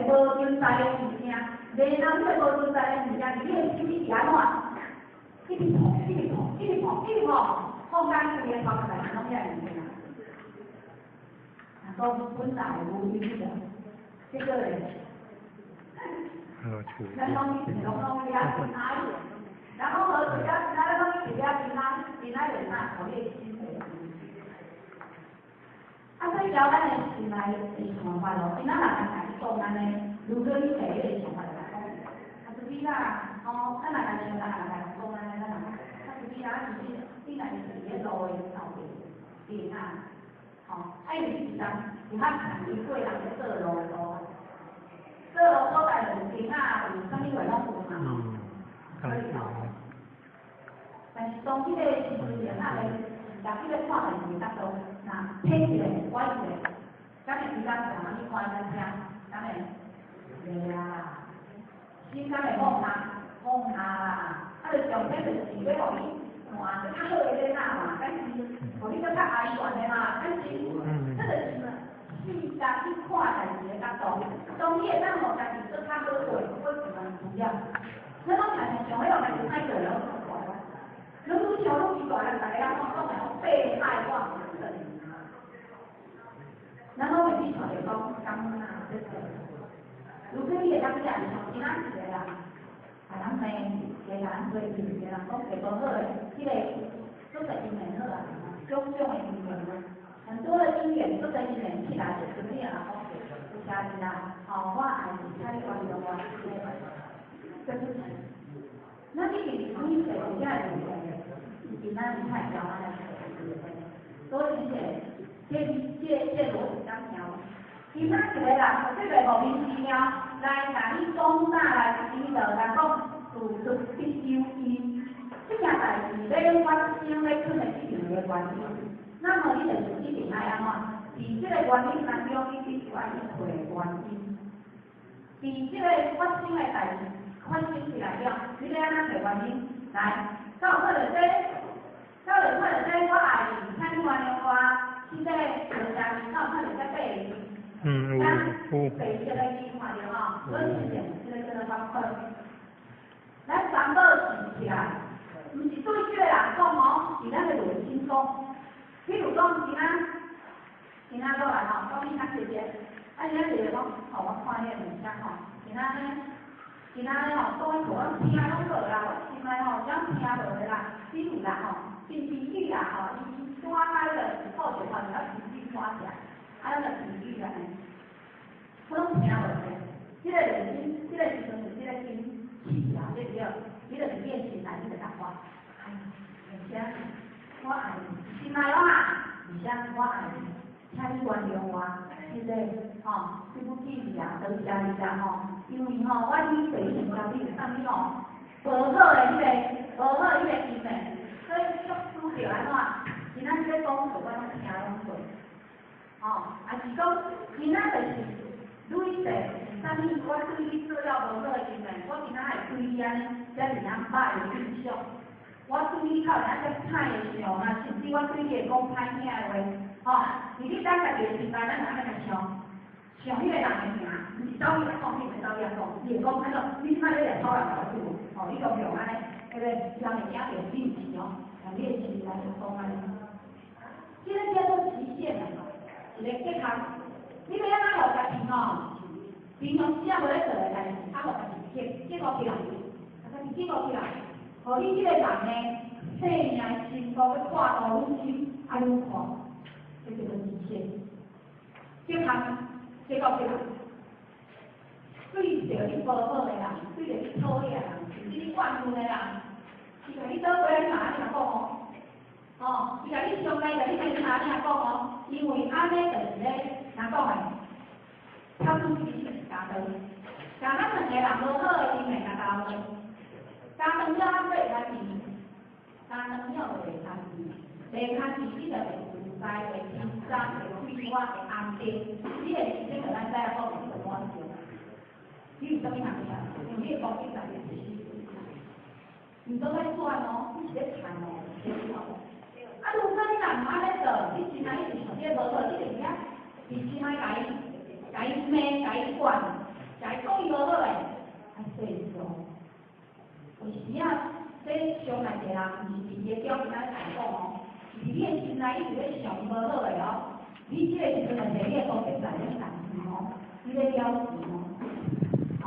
無實在的物件，然後彼個無實在的物件，你的心理是按怎？一直碰，一直碰，一直碰，一直碰，碰到規个頭殼內攏遐物件。講本來無一物啊，這個咧，咱攏是攏攏遐愛，然後和咱咱攏是遐真愛，真愛就啥？予你的心會。啊，所以了咱的心內的想法咯，今仔人共你講按呢，如果你第一個想法就來講，啊，除非啦，吼，咱若來想，人若來講按呢，咱若，啊，除非啦，其實你若是佇咧路的後邊，邊啊，吼，啊，因為你是當是較常伊過人咧做路的路，做路所在就有燈仔，有啥物話攏有嘛，所以吼，但是當彼個時陣，仔咧，入去咧看代誌的角度，若睇一個，我一個，敢會時間長你看咱聽，敢會？袂啊，心敢會放下，放下啦，啊，就重點就是欲予你看閣較好的囡仔嘛，敢是？予你閣較安全的嘛，敢是？這就是世間去看代誌的角度。當你會當予家己做較好過，我千萬不要。咱攏常常想欲予家己歹過，攏做大啦。愈愈想愈奇怪，逐个人攏講的講被害妄想症。咱攏會去想著講，感恩啊，這個。如果你會當遮爾像今仔一個人，共人罵，加共人批評，一個人講下無好的，彼個足濟因緣好啊，種種的因緣啊，很多的因緣，足濟因緣起來，就你若講，有謝你啦，吼，我愛你，請你原諒我，對不起。那你是你是有遮個問題，是今仔日太教安尼所以這這這這邏輯敢聽？今仔一個人，這個莫名其妙來共你講啥來，伊就來講事出必有因，這件代誌欲發生欲出的一定有個原因。那麼你就是一定愛按怎？佇這個原因當中，你必須愛去揣原因。佇這個發生的代誌發生起來了，你欲按怎揣原因？來，敢有可能這？敢有可能這？我愛你，請你原諒我，現在多謝你，敢有可能這八個字？嗯，有有。白色的字看著吼，阮是這個叫做三寶。咱三寶是起來，毋是對這個人講哦，是咱的內心講。比如講，今仔今仔過來吼，講你較謝謝，啊，今仔謝謝講，吼，我看彼個物件吼，今仔呢，今仔呢吼，講彼句我聽攏無啦，我心內吼敢聽無的啦，比如啦吼，陳時雨啦吼，伊拄仔開個好就吼，就陳時雨看起來，啊，咱就陳時雨安呢，我攏聽無的，這個內心，這個時陣就這個心起來，對不對？你就是練心內，你就答我，哎，而且我愛你，心內我啊，而且我愛你，請你原諒我，這個吼，對不起你啊，多謝你啦吼，因為吼，我以前以前交你有啥物吼，無好的彼個，無好的彼個因緣，所以促使著按怎？今仔這個講課我攏聽攏過，吼，還是講今仔就是女婿是啥物？我對你做了無好的因緣，我今仔會對你按呢，遮爾仔歹的印象。我對你較有遮歹的想啊，甚至我對你會講歹聽的話，吼，是你咱家己的心內，咱就按呢想，想彼個人的名，毋是走去來講，你毋是走去來講，你會講按怎？你這擺咧掠討人老鼠，吼，你都用按呢，彼個人會驚著你毋是哦，用你的心來講按呢。這個叫做極限啊，一個結合。你欲按怎予家己吼？平常時啊無咧做的代誌，啊，予家己結結合起來，啊，家己結合起來，予你這個人呢，生命的深度欲跨度愈深，啊愈寬，這叫做極限。結合結合起來，對著你無好的人，對著你討厭的人，甚至你怨恨的人，伊共你倒過來，你嘛按呢講哦，哦，伊共你傷害，共你你嘛按呢講哦，因為按呢就是咧，哪講的？他出其實是加斷，共咱兩個人無好的因緣共加斷，加斷了咱會較治，加斷了就袂較治，袂較治你就會自在、會輕鬆、會快活、會安定。你的人生就咱知影講，你就滿足。你有啥物通聽？因為你的目的在於是，毋當愛轉哦，你是咧談哦，是咧哦。啊，如果你若毋按呢做，你心內一直想這個無好，你就伫遐，佇心內共伊、共伊罵、共伊管、共伊講伊無好的，愛細想。有時啊，這傷害一個人，毋是佇伊的表面安尼來講哦，是佇你的心內一直咧想伊無好的哦。你這個時陣就摕你的刀仔咧斬伊吼，你咧了錢哦，哦，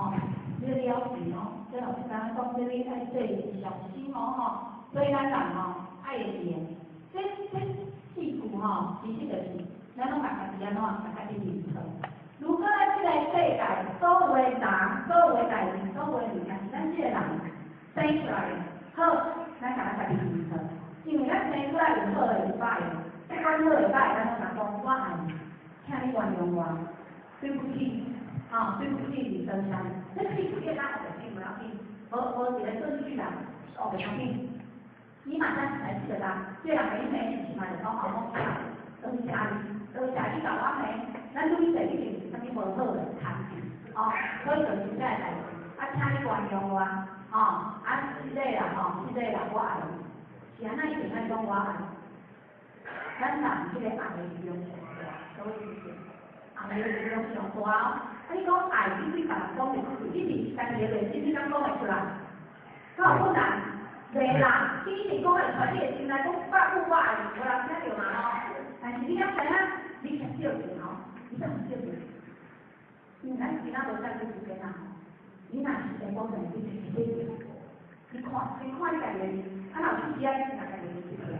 你咧了錢哦，這老師剛剛講這你愛細小心哦吼，所以咱人吼愛會記，這四句吼，其實就是咱攏共家己按怎，共家己認錯。如果咱這個世界所有的人、所有的代誌、所有的物件，是咱這個人生出來的，好，咱共咱家己認錯，因為咱生出來有好的有歹的，不管好的歹的，咱攏共講我愛你，請你原諒我，對不起，吼，對不起，是多謝你。這四句你當學袂記無要緊，無一個順序啦，學袂要緊。你馬上來記得啦，這人給你罵，起碼就講好講，多謝你，多謝你共我罵，咱對你一定有啥物無好的牽制，哦，所以就是這個代誌，啊，請你原諒我，哦，啊，這個啦，吼，這個啦，我愛你，是按怎一定愛講我愛你？咱人這個愛的力量上大，各位知唔知？愛的力量上大哦。啊，你講愛，你對別人講會出去，你佇家己的內心，你敢講會出來？敢有困難？袂啦，你一定講會出來，你的心內講百句我愛你，無人聽著嘛吼。但是你敢知影？你較少見吼，你敢有少見？因為咱今仔無啥去時間啊吼，你若時間講成，你就是咧你看，你看你家己的面，啊，若有趣啊，你是家己的面出來。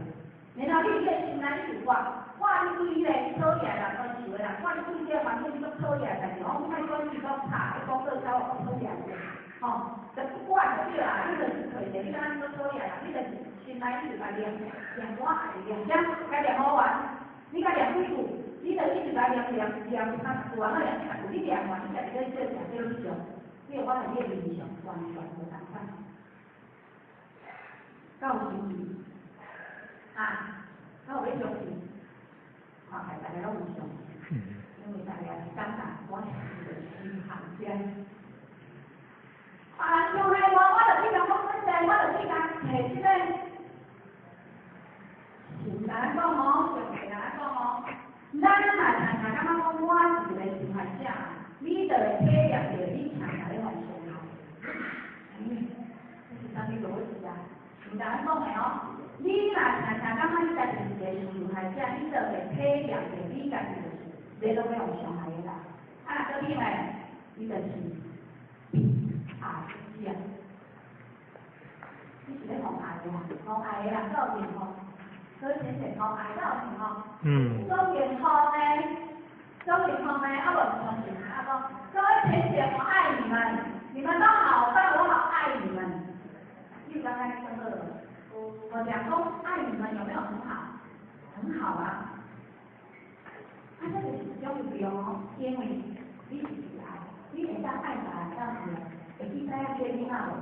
然後你佇個心內你就看，看你對彼個討厭人、關受的人，看你對這個環境你足討厭，但是講莫關係夠差，你講做超我討厭的，吼，就不管就對啦，你就是揣一個你感覺足討厭啦，你就是心內你就共念，念我愛念，啥，共念好完，你共念幾句，你就一直共念念念三十句啊，念四十句，你念完，你家己咧做食這個上，你會發現你的面相完全無仝款，敢有神奇？啊，敢有欲相信？看起來大家攏有相信，因為大家是感覺我是一個受害者。啊，傷害我，我就去共講反正我就去共提這個。是毋咱講吼，就是咱講吼，咱若常常感覺講我是一個受害者，你就會體驗著你常常咧予傷害。嗯，這是啥物邏輯啊？毋咱講的吼，你若常常感覺你家己是一個受害者，你就會體驗著你家己就是咧攏欲予傷害的人。啊，若閣你呢，你就是被害者。你是咧予害的啊，予害的人夠有吼，所以先生予害夠有吼。周元芳呢？周元芳呢？啊，無相信啊，講各位淺顯，我愛你們，你們都好，但我好愛你們。你剛剛說的，我講講愛你們有沒有很好？很好啊。啊，這就是一種力量哦，因為你是被愛，你會當愛別人，當時會記知影這個囡仔無？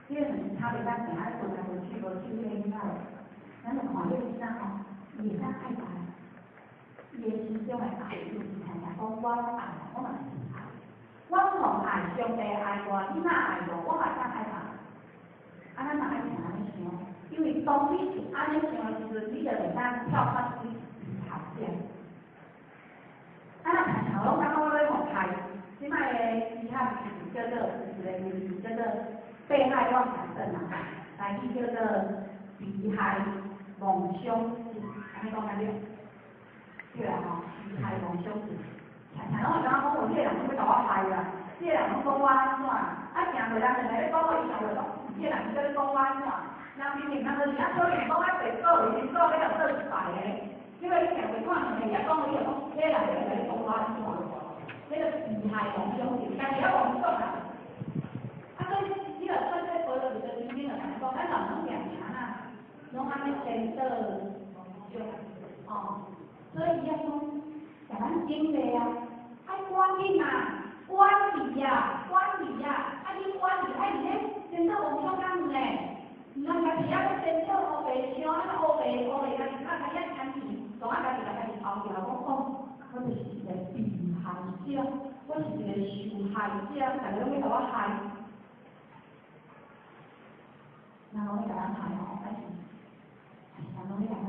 這個兩頭袂當行，啊，滾來滾去無手彼個囡仔無？咱就看這個囡仔吼，伊會當愛別人，伊的心中的愛就是親像講我愛，我嘛是愛，我予愛，上帝愛我，你若愛我，我嘛當愛別人。啊，咱嘛愛像按呢想，因為當你是按呢想的時陣，你就會當跳脫出被害者。啊，若常常攏感覺我咧予害，這擺的醫學是叫做一個名詞叫做被害妄想症啊，台語叫做被害妄想症，按呢講敢對？對啊吼，被害妄想症，常常攏會感覺講，有這個人攏欲共我害啊，這個人攏講我按怎，啊，誠濟人就來咧講我，伊想袂講，這個人是咧講我按怎，人明明人就是遐討厭講愛白做，是做欲共做失敗的，因為你定袂看兩個遐講，你就講，這個人就來咧講我按怎，這個被害妄想症，家己猶妄想啊。啊，所以你若說這保羅佇這聖經就講，咱人攏定定按怎，攏按呢顛倒哦，所以伊遐講，共咱整理啊，愛趕緊啊，遠離啊，遠離啊，啊你遠離，愛佇咧顛倒妄想敢有呢？毋通家己猶閣顛倒烏白想，啊烏白烏白家己啊家己遐牽錢，當啊家己共家己拋掉，講哦，我就是一個被害者，我是一個受害者，逐个攏欲共我害。人攏欲共咱害吼，還是人攏欲共咱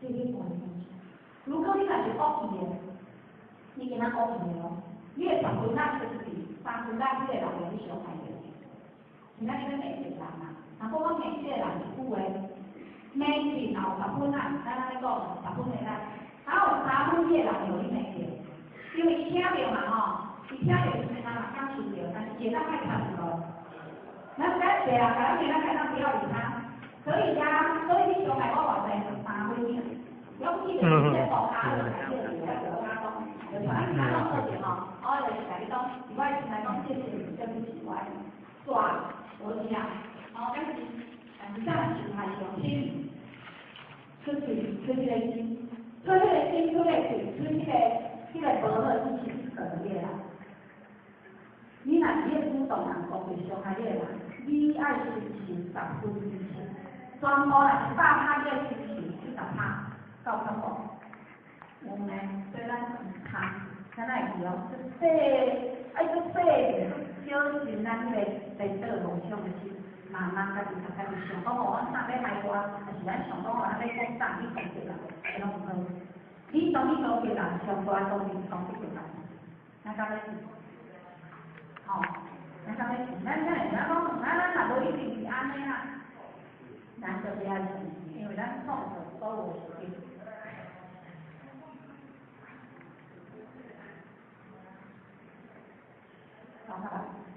這個關鍵。如果你若是惡意的，你今仔惡意的哦，你的十分仔出去，三分仔彼个人会去傷害著。是咱咧罵一個人嘛？若講我罵這個人一句話，罵去若有十分仔，咱按呢講十分的咱，啊有三分彼個人予你罵著，因為伊聽著嘛吼，伊聽著時陣嘛感受著，但是會當愛插入無？咱咱別人共咱罵，咱會當不要理他，可以呀。所以你傷害我偌濟，三分爾。了不起就是這個卡就來這個，我講，就傳伊卡攏好者吼，我就是共你講，伫我的心內講，謝謝你，對不起，我愛你，煞無是啊，哦，但是這樣傷害上深，出喙出彼個心，出彼個心，出彼個喙，出彼個無好之詞去告彼個人。你若是咧主動人攻擊傷害你的人，你愛承受十分之七，全部若是100趴，你愛承受70趴。夠較無？有呢，所以咱毋通，咱愛記哦，足細，愛足細小心咱彼個顛倒夢想的心，慢慢家己共家己想講哦，阮啥欲害我，抑是咱想講哦，咱欲講啥去攻擊人，這攏毋好。你當你攻擊人，上大攻擊攻擊著家己，咱敢欲信？吼，咱敢欲信？咱會曉講，咱若無一定是按呢啦，咱就袂愛相信，因為咱創造所有事情。講好。